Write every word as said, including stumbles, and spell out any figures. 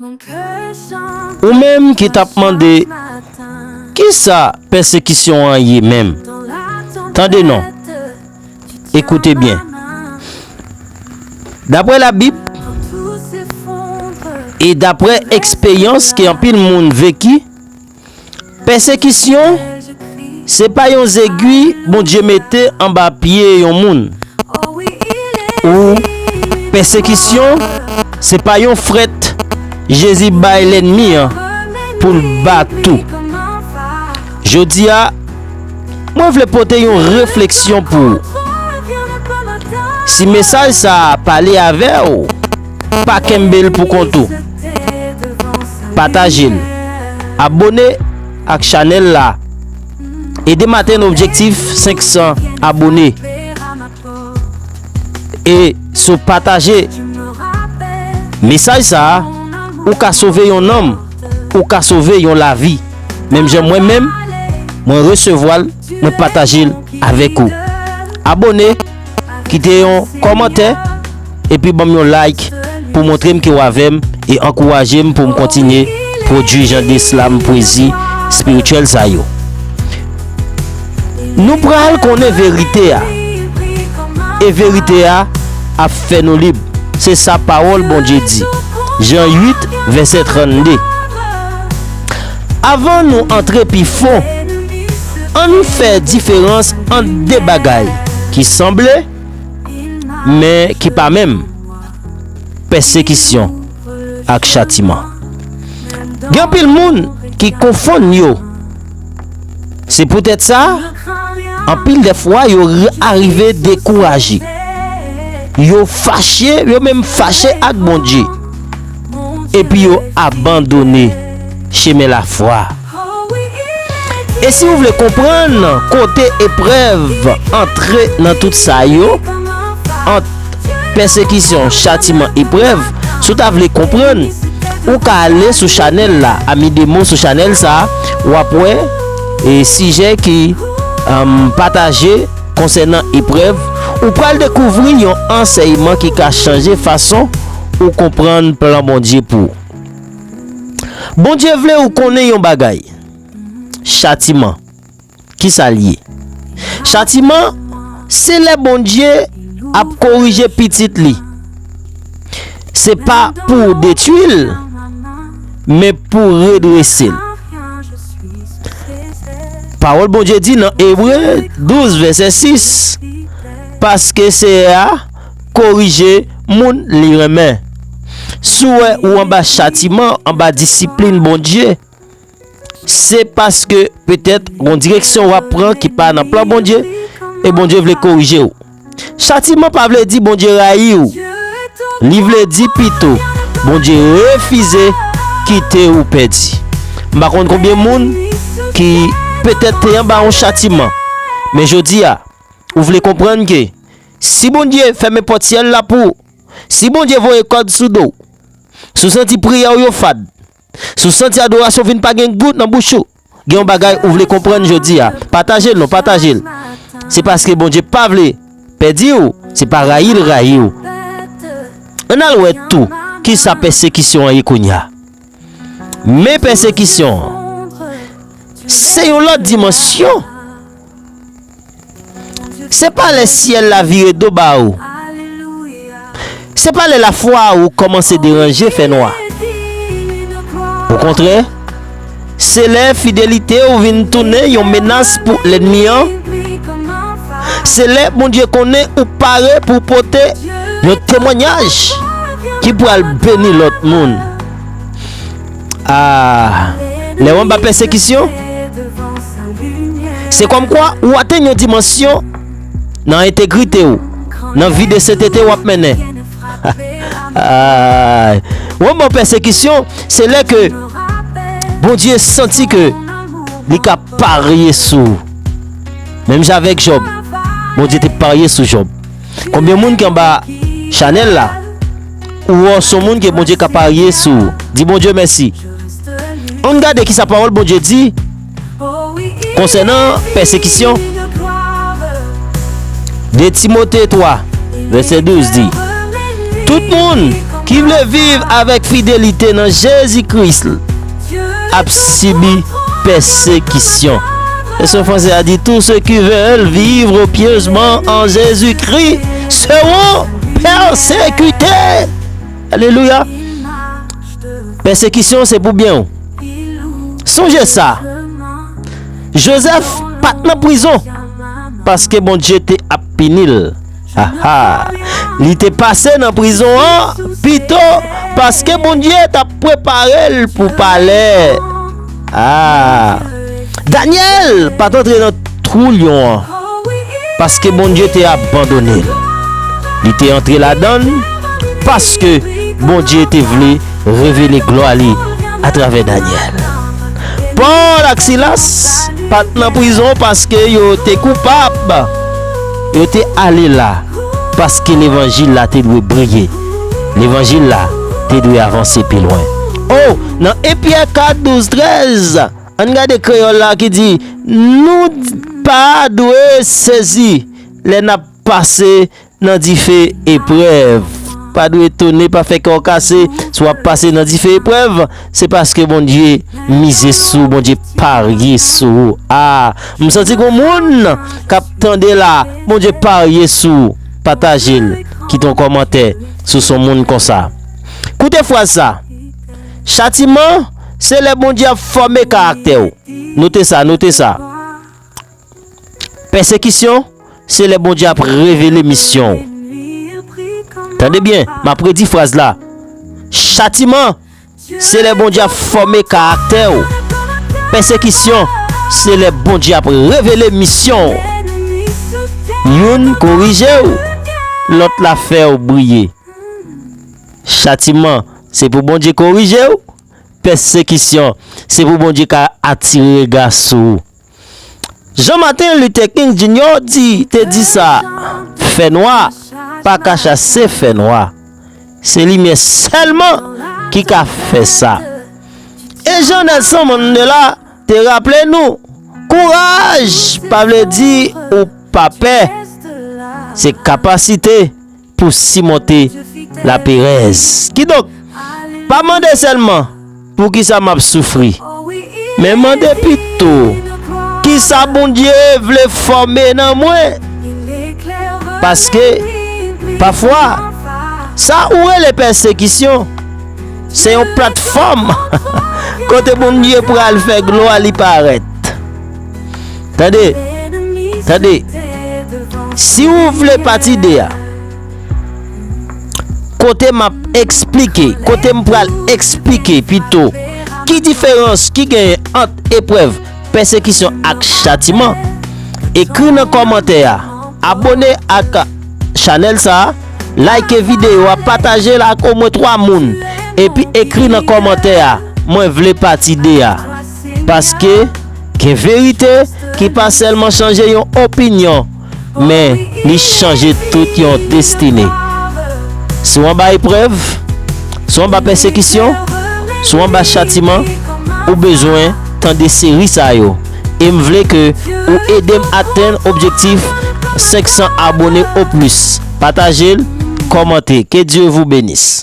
Ou menm ki t ap mande, "Kisa pèsekisyon an ye menm?" Tande non. Ekoute byen. Daprè Labib e daprè eksperyans ke anpil moun veki, pèsekisyon se pa yon zegwi Bondye mete anba pye yon moun. Ou pèsekisyon se pa yon frèt Jezi bay lènmi an pou l bat ou. Jodi a, mwen vle pote yon refleksyon pou ou. Si mesaj sa a pale avè w, pa kenbe l pou kont ou. Pataje l. Abòne ak chanèl la. Ede m atenn objektif senk san abòne. E si w pataje mesaj sa a, ou ka sove yon nanm, ou ka sove yon lavi. Menm jan mwen menm, mwen resevwa l, mwen pataje l avèk ou. Abòne, kite yon kòmantè, epi ban m yon like pou montre m ke w avè m e ankouraje m pou m kontinye pwodui jan de slam pwezi espirityèl sa yo. Nou pral konnen verite a, e verite a ap fè nou lib. Se sa pawòl Bondye di. Jan uit, vèsè trannde. Avan nou antre pi fon, ann fè diferans ant de bagay ki sanble, men ki pa menm, pèsekisyon ak chatiman. Gen anpil moun ki konfonn yo. Se poutèt sa, anpil dè fwa, yo r- arive dekouraje. Yo fache, yo menm fache ak Bondye. Epi yo abandone chemen lafwa. E si w vle konprann kote eprèv antre nan tout sa yo, ant pèsekisyon, chatiman, eprèv, si w ta vle konprann, ou ka ale sou chanèl la, Ami Demo sou chanèl sa a, w ap wè e sijè ki, um, pataje konsènan eprèv. Ou pral dekouvri yon ansèyman ki ka chanje fason ou konprann plan Bondye pou ou. Bondye vle ou konnen yon bagay. Chatiman. Kisa l ye? Chatiman, se lè Bondye ap korije pitit li. Se pa pou detwi l, men pou redrese l. Pawòl Bondye di nan Ebre douz, vèsè sis, "Paske Seyè a korije moun li renmen." Si w wè ou anba chatiman, anba disiplin Bondye, se paske petèt gon direksyon w ap pran ki pa nan plan Bondye, e Bondye vle korije w. Chatiman pa vle di Bondye rayi w. Li vle di pito, Bondye refize kite ou pèdi. M pa konn konbyen moun ki petèt te anba yon chatiman, men jodi a, ou vle konprann ke si Bondye fèmen pòt syèl la pou ou, si Bondye voye kòd sou do w, si w santi priyè w yo fad, si w santi adorasyon vin pa gen gou nan bouch ou, gen yon bagay ou vle konprann jodi a. Pataje l non, pataje l. Se paske Bondye pa vle pèdi w, se pa rayi l rayi w. Ann al wè tou kisa pèsekisyon an ye kounye a. Men pèsekisyon an, se yon lòt dimansyon. Se pa lè syèl la vire do ba ou. Se pa lè lafwa ou kòmanse deranje fènwa. Okontrè, se lè fidelite ou vin tounen yon menas pou lènmi an. Se lè Bondye konnen ou pare pou pote yon temwanyaj ki pral beni lòt moun. Ah, lè w anba pèsekisyon, se kòmkwa ou atenn yon dimansyon nan entegrite w, nan vi de sentete w ap mennen. Ay, w anba pèsekisyon, se lè ke Bondye santi ke li ka parye sou ou. Menm jan avèk Jòb, Bondye te parye sou Jòb. Konbyen moun ki anba chanèl la, ou wè w se yon moun ke Bondye ka parye sou ou? Di Bondye mèsi. Ann gade kisa pawòl Bondye di konsènan pèsekisyon. De Timote twa, vèsè douz di, tout moun ki vle viv avèk fidelite nan Jezi Kris ap sibi pèsekisyon. Vèsyon fransè a di, tous ceux qui veulent vivre pieusement en Jésus-Christ seront persécutés. Alelouya. Pèsekisyon se pou byen w. Sonje sa, Jozèf pa t nan prizon paske Bondye te ap pini l. Aha! Li te pase nan prizon an pito paske Bondye t ap prepare l pou palè. Ah! Danyèl pa t antre nan twou lyon an paske Bondye te abandone l. Li te antre ladan l paske Bondye te vle revele glwa li atravè Danyèl. Pòl ak Silas pa t nan prizon paske yo te koupab. Yo te ale la paske levanjil la te dwe briye. Levanjil la te dwe avanse pi lwen. O, nan en Pyè kat, douz, trèz, ann gade kreyòl la ki di, nou pa dwe sezi lè n ap pase nan dife eprèv. Pa dwe etone, pa fè kè w kase si w ap pase nan dife eprèv. Se paske Bondye mize sou ou, Bondye parye sou ou. A, m santi gon moun k ap tande la, Bondye parye sou ou. Pataje l, kite yon kòmantè si w se yon moun konsa. Koute fraz sa. Chatiman, se lè Bondye ap fòme karaktè w. Note sa, note sa. Pèsekisyon, se lè Bondye ap revele misyon w. Tande byen, m ap redi fraz la. Chatiman, se lè Bondye ap fòme karaktè w. Pèsekisyon, se lè Bondye ap revele misyon w. Youn korije w, lòt la fè w briye. Chatiman, se pou Bondye korije w. Pèsekisyon, se pou Bondye ka atire rega sou ou. Jan Maten Luther King Junior di, te di sa, fènwa pa ka chase fènwa. Se limyè sèlman ki ka fè sa. E jan Nelson Mandela te raple nou, kouraj pa vle di ou pa pè. Se kapasite pou simonte laperèz. Kidonk, pa mande sèlman, poukisa m ap soufri? Men mande pito, kisa Bondye vle fòme nan mwen? Paske, pafwa, sa ou rele pèsekisyon, se yon platfòm kote Bondye pral fè glwa li parèt. Tande, tande, si ou vle pati de a, kote m ap eksplike, kote m pral eksplike pito, ki diferans ki genyen ant eprèv, pèsekisyon ak chatiman, ekri nan kòmantè a, abòne ak chanèl sa a, like videyo a, pataje l ak omwen twa moun, epi ekri nan kòmantè a, mwen vle pati de a. Paske gen verite ki pa sèlman chanje yon opinyon, men li chanje tout yon destine. Si w anba eprèv, si w anba pèsekisyon, si w anba chatiman, ou bezwen tande seri sa yo. E m vle ke ou ede m atenn objektif senk san abòne o plis. Pataje l, kòmante. Que Dieu vous bénisse.